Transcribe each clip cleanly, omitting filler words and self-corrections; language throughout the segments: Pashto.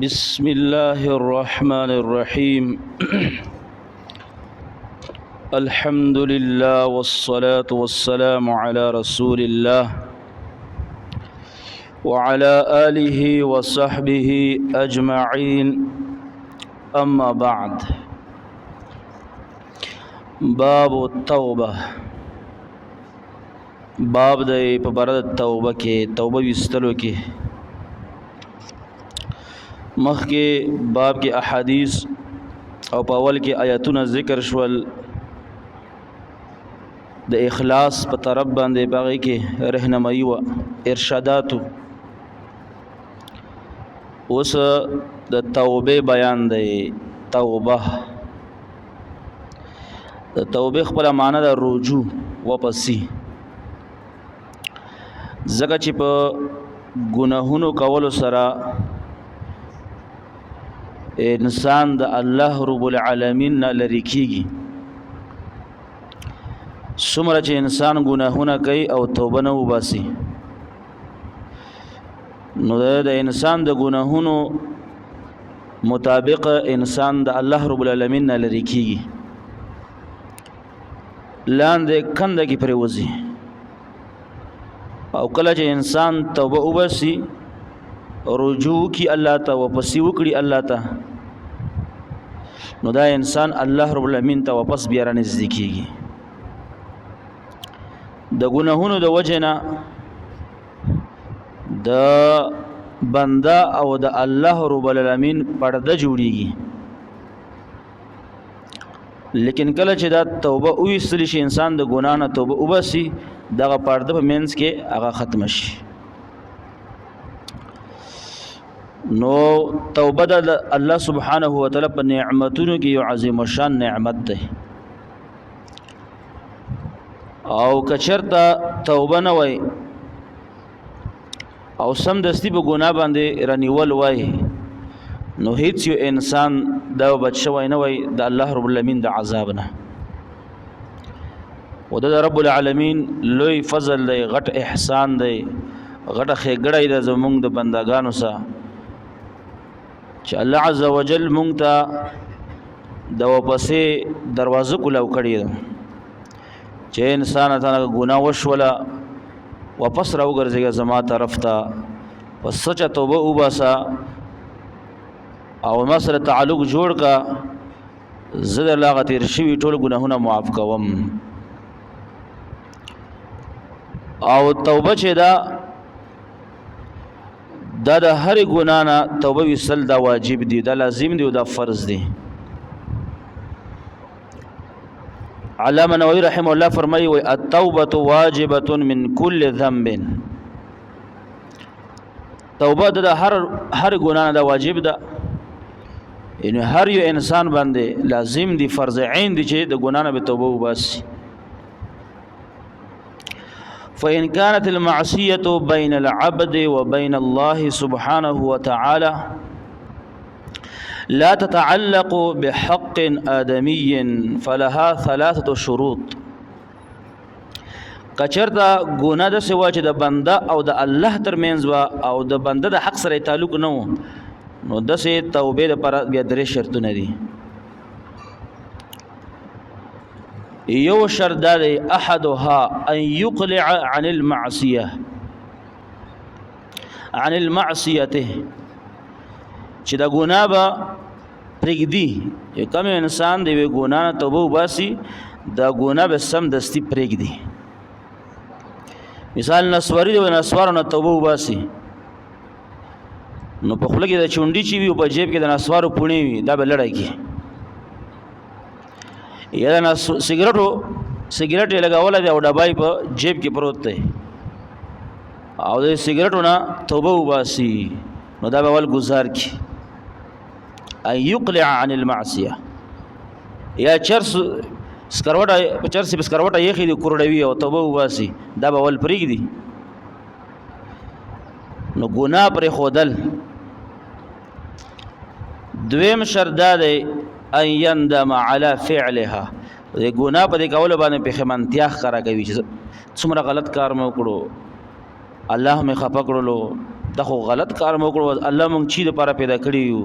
بسم الله الرحمن الرحيم. الحمد لله والصلاة والسلام على رسول الله وعلى آله وصحبه أجمعين. أما بعد، باب التوبة. باب دی په باره د توبه کې، توبه ویستلو کې. مخکې باب کې احادیث او په اول کې آیاتونه ذکر شول د اخلاص په طرف باندې، باغې کې رهنمایي و ارشاداتو. اوس د توبې بیان دی. توبه، د توبې خپل معنی د رجوع، واپسی. ځکه چې په ګناهونو کولو سره انسان د الله رب العالمین نه لری کیږي. څومره چې انسان ګناهونه کوي او توبه نه وباسي، نو د انسان د ګناهونو مطابق انسان د الله رب العالمین نه لری کیږي، لاندې کنده کې پریوځي. او کله چې انسان توبه وباسي، رجوع کی الله ته، واپسی وکړي الله ته، نو دا انسان الله رب العالمین ته واپس بیا را نږدې کیږي. د ګناهونو د وجه نه د بنده او د الله رب العالمین پرده جوړیږي، لیکن کله چې دا توبه وویستل شي، انسان د ګناه نه توبه وباسي، دغه پرده په منځ کې هغه ختم شي. نو توبه د الله سبحانه و تعالی په نعمتونو کې یو عظیم شان نعمت دی. او کچرته توبه نه وای او سم دستی په ګناه باندې رنیول وای، نو هیڅ یو انسان دا بچ شوی نه وای د الله رب العالمین د عذاب نه. و د رب العالمین لوی فضل دی، غټ احسان دی، غټه ښېګړی ده زمونږ د بندگانو سره چې الله عز وجل مونږ ته د واپسې دروازه کولاو کړی ده چې انسان ته ګناه وشوله، واپس راوګرځېږه زما طرف ته، په سچه توبه وباسه او ما سره تعلق جوړ کا، زه د الله تیر شوي ټول ګناهونه معاف کوم. او توبه چې دا دا د هر ګنا نه توبه وسل دا واجب دي، دا لازم دي او دا فرض دي. علامه نووي رحم الله فرمایي وي التوبه واجبه من كل ذنب. توبه د هر هر ګنا نه دا واجب ده، یعنی هر یو انسان باندې لازم دي، فرض عین دي چې د ګنا نه به توبه وباسي. فإن كانت المعصية بين العبد وبين الله سبحانه وتعالى لا تتعلق بحق آدمي فلها ثلاثة شروط. کچرته ګناه د سوا چې د بنده او د الله ترمنځ وا او د بنده د حق سره تعلق نه و، نو د سه توبې لپاره بیا درې شرطونه دي. یو شرط دا دی، احدها ان يقلع عن المعصيه عن المعصيه چې دا ګناه به پرېږدي. یو کم انسان دی وی ګناه نه توبه وباسي، دا ګناه به سم دستی پرېږدي. مثال نسواری دی، نسوارو نه توبه وباسي، نو په خوله کې د چونډي چې وي او په جیب کې د نسوارو پوڼې وي، دا به لړای کی. یا د سګرټو سګرټ یې لګولی دی او ډبای په جیب کې پروت دی او د سګرټو نه توبه وباسي، نو دا به اول گزار کی، ان يقلع عن المعصيه. یا چرس سکروټه، په چرس په سکروټه یې خې دی کورډوي او توبه وباسي، دا به اول پرېږدي. نو ګناه پر خودل. دویم شرط دا دی ان يندم على فعلها، د ګناه په دې کولو باندې پښیمانتیا ښکاره کوي چې څومره غلط کار مې وکړو، الله مې خپه کړلو، دا خو غلط کار مو کړو، الله مونږ چی لپاره پیدا کړی یو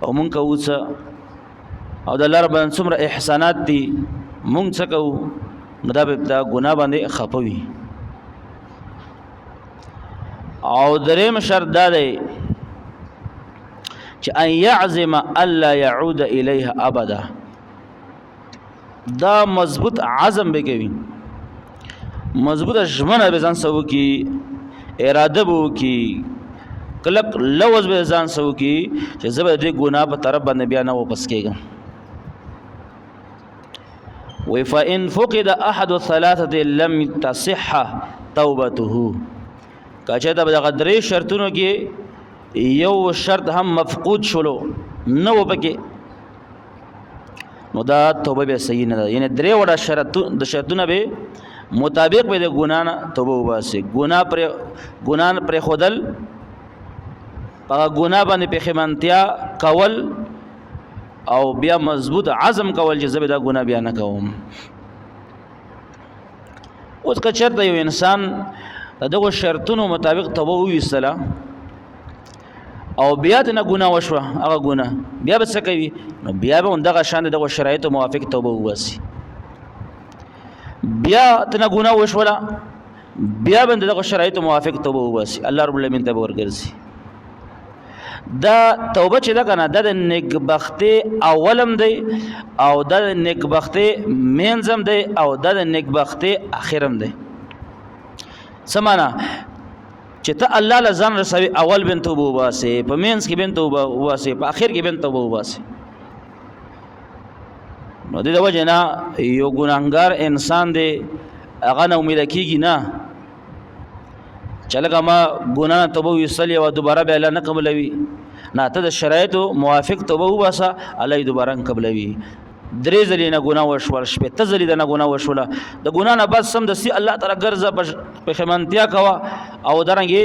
او مونږ کوو څه، او د الله رب څومره احسانات دي مونږ څه کوو، نو دا به دا ګناه باندې خپوي. او دریم شرط دا دی چې ان يعزم الا يعود اليها ابدا، دا مضبوط عزم به کوي، مضبوطه ژمنه به ځان سو کی، اراده به وکي، کلک لوز به ځان سو کی چې زه به دې ګناه په طرف باندې بیا نه واپس کېږم. وی فإن فقد أحد الثلاثة لم تصح توبته، کچه دا دغه درې شرطونو کې یو شرط هم مفقود شولو نه و پکې، نو دا توبه به صحیح نه ده. یعنی درې وړه شرطونه د شرطونه به مطابق به د ګنا نه توبه وباسي. ګنا پر ګنا پر خودل، هغه ګنا باندې پښیمانتیا کول، او بیا مضبوط عزم کول چې زه به دا ګنا بیا نه کوم. اوس که چېرته یو انسان دغه شرطونو مطابق توبه وویستله او بیا د نه ګناه وشوه، هغه ګناه بیا به څه کوي؟ نو بیا به دغه شان دغه شرایطو موافق توبه وباسي. بیا د نه ګناه وشوله، بیا به دغه شرایطو موافق توبه وباسي، الله رب العالمین ته به ورګرځي. دا توبه چې ده کنه، دا د نیکبختي اولم دی، او دا د نیکبختي منځم دی، او دا د نیکبختي اخرم دی. څه معنا؟ چې ته الله له ځان رسوي، اول بن توبه وباسي، په منځ کې بن توبه وباسي، په اخر کې بن توبه وباسي. نو د دې وجه نه یو ګناهګار انسان دی هغه نه امید کیږي نه چې لکه ما ګناه نه توبه ویستلې او دوباره به الله نه قبلوي. نه، ته د شرایطو موافق توبه وباسه، الله یې دوباره قبلوي. درې ځلې نه ګناه وشول، شپېته ځلې د نه ګناه وشوله، د ګناه نه بعد سمدستي الله تعالی ګرځه، پښیمانتیا کوه او درنګې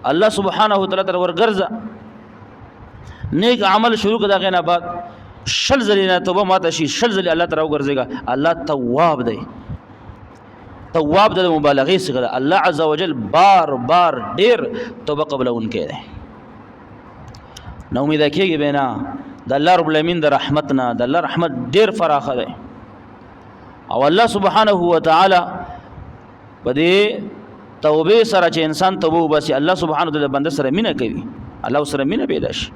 الله سبحانه وتعالی تر ورګرځه، نیک عمل شروع کړه. دغه نه بعد شل ځلې نه توبه ماته شي، شل ځلې الله تعالی وګرځيږي. الله تواب دی، تواب د مبالغې څخه ده. الله عز وجل بار بار ډیر توبه قبلونکی دی. نو امید کېږي به نه د الله رب العالمین د رحمت نه، د الله رحمت ډیر فراخه دی، او الله سبحانه وتعالى په دې توبې سره چې انسان توبه وباسي، الله سبحانه وتعالى بنده سره مینه کوي، الله سره مینه پیدا شي.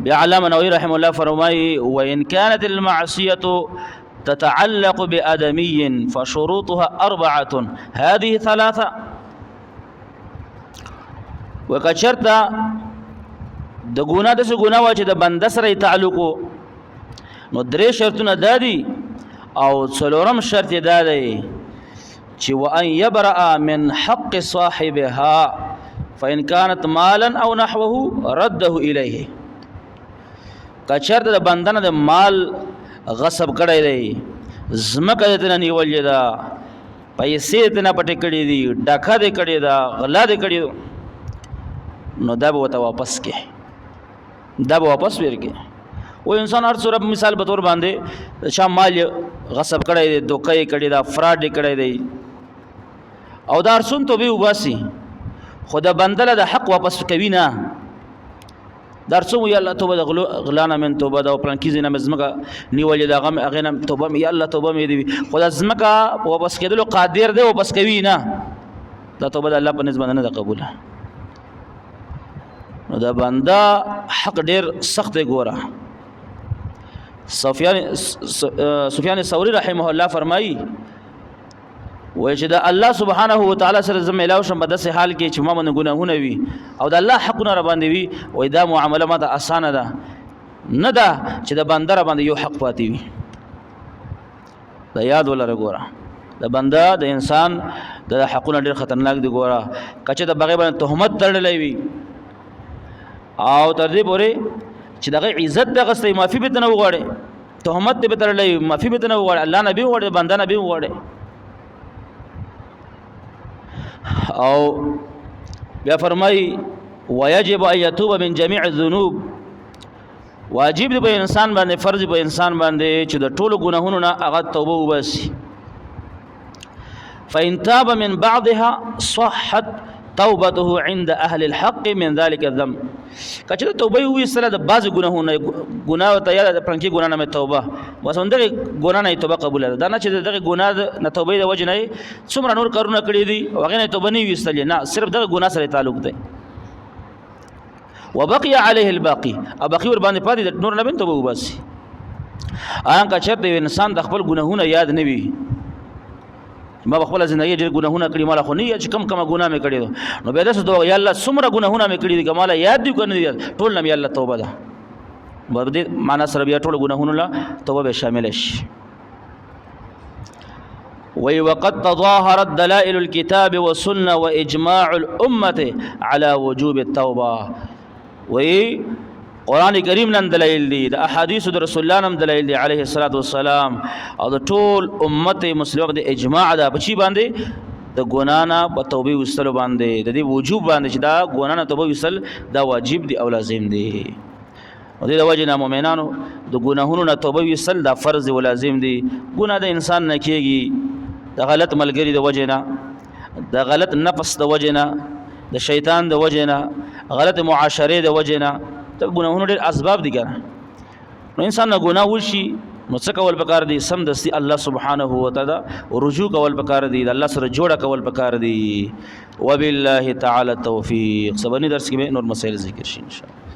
بیا علامه نووي رحم الله فرمایي: وان كانت المعصيه تتعلق بآدمي فشروطها أربعة هذه ثلاثة. وکچرتا د ګناه د څه ګناه و چې د بنده سره تعلق، نو درې شرطونه دادي، او څلورم شرط یې دا دی چې وان يبرأ من حق صاحبها فإن كانت مالا او نحوه رده إليه. کچرته د بندنه د مال غصب کړی دی، زمکه دې ترې نیولې ده، پیسې دې نه پټې کړې دي، ډاکه دې کړې ده، غلا دې کړې، نو دا به ورته واپس کې، دا به واپس ورکې. و انسان هر څومره مثال په تور باندې چا مال غصب کړی دی، دوکه یې کړې ده، فراډ یې کړی دی، او دا هر څومره توبې وباسي، خو د بنده له د حق واپس کوي نه. در څو یا الله توبه د غلا نه من توبه ده، او پلان کیزې نه مې ځمکه نیولې ده، هغه هغې نه توبه مې یا الله توبه مې دی، خو دا ځمکه واپس کېدلو قادر دی، واپس کوي نه، دا توبه د الله په نزد باندې نه ده قبوله. نو دا بنده حق ډیر سخت دی. ګوره سفیان ثوری رحمه الله فرمایي، وای چې د الله سبحانه و تعالی سره زه ملاو شم په داسې حال کې چې ما باندې ګناهونه وي او د الله حقونه را باندې وي، وای دا معامله ما ته اسانه ده نه ده چې د بنده را باندې یو حق پاتې وي. دا یاد ولره. ګوره د بنده د انسان د حقونه ډېر خطرناک دي. ګوره کچې د بغیر باندې تهمت تړلی وي، او تر دې پورې چې دغه عزت دغه ستې معافي به تنه وغواړي، تهمت دې به تړلی، معافي به تنه وغواړي، الله نبی وغواړي، بنده نبی وغواړي. او بیا فرمایي: ويجب ان يتوب من جميع الذنوب. واجب دی په انسان باندې، فرض په انسان باندې چې د ټولو ګناهونو نه هغه توبه وباسي. فإن تاب من بعضها صحت توبته عند اهل الحق من ذلك الذنب. کچې توبه وي سره د بعض ګناهونه، ګناه ته یا د پرنګي ګناه نه توبه، مثلا دغه ګناه نه توبه قبول ده، دا نه چې دغه ګناه نه توبه د وجه نه څومره نور کارونه کړی دي هغه نه توبه نه ویستلې، نه، صرف دغه ګناه سره تعلق ده. وبقي عليه الباقي، او باقي ور باندې پاتې نور نه بنته وباسي. ان که چېرته انسان د خپل ګناهونه یاد نه وي، ما خپل ژوندۍ ډېر ګناهونه کړی، مال خو نه یاد چې کم کم ګناه مې کړی، نو بیا داسې دوه یا الله څومره ګناهونه مې کړی دي، کماله یاد دي کنه یاد، ټول نم یا الله توبه ده. ور دې معنا سره بیا ټول ګناهونو لا توبه به شامل شي. وی وقد تظاهرت دلائل الكتاب والسنه واجماع الامه على وجوب التوبه. وی قران کریم نن دلایل دي، د احادیث د رسول الله نن دلایل دي علیه الصلاۃ والسلام، او د ټول امت مسلمه د اجماع ده په چی باندې؟ د ګنا نه په توبې وستلو باندې، د دې وجوب باندې چې دا ګنا نه توبه وستل دا واجب دي او لازم دي. او د وجه نه مؤمنانو د ګناهونو نه توبه وستل دا فرض او لازم دي. ګناه د انسان نه کیږي د غلط ملګری د وجه نه، د غلط نفس د وجه نه، د شیطان د وجه نه، غلط معاشره د وجه نه، د ګناهونو ډېر اسباب دي کنه. نو انسان نه ګناه وشي نو څه کول پکار دي؟ سم دستي الله سبحانه و تعالی رجوع کول پکار دي، د الله سره جوړه کول پکار دي. وبالله تعالی التوفیق. سبني درس کې به نور مسائل ذکر شي ان شاء الله.